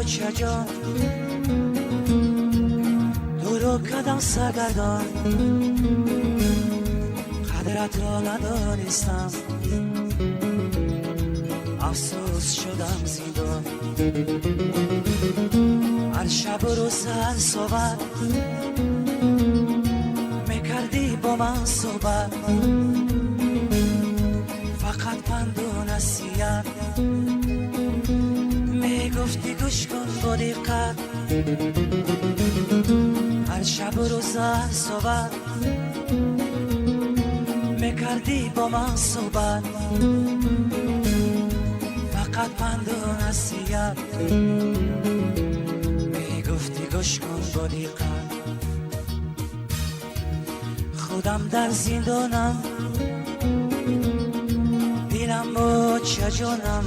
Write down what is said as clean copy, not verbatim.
бочаҷон, туро кадам сагардон, қадратро надонистам, афсӯс, шудам зиндон. Ҳар шабу рӯз, ҳар соат мекардӣ бо ман суҳбат, фақат панду насиҳат мегуфтӣ, гӯш кун бо диққат. Ҳар шабу рӯз, ҳар соат мекардӣ бо ман суҳбат, фақат панду насиҳат мегуфтӣ, гӯш кун бо диққат. Худам дар зиндонам, дилам бочаҷонам.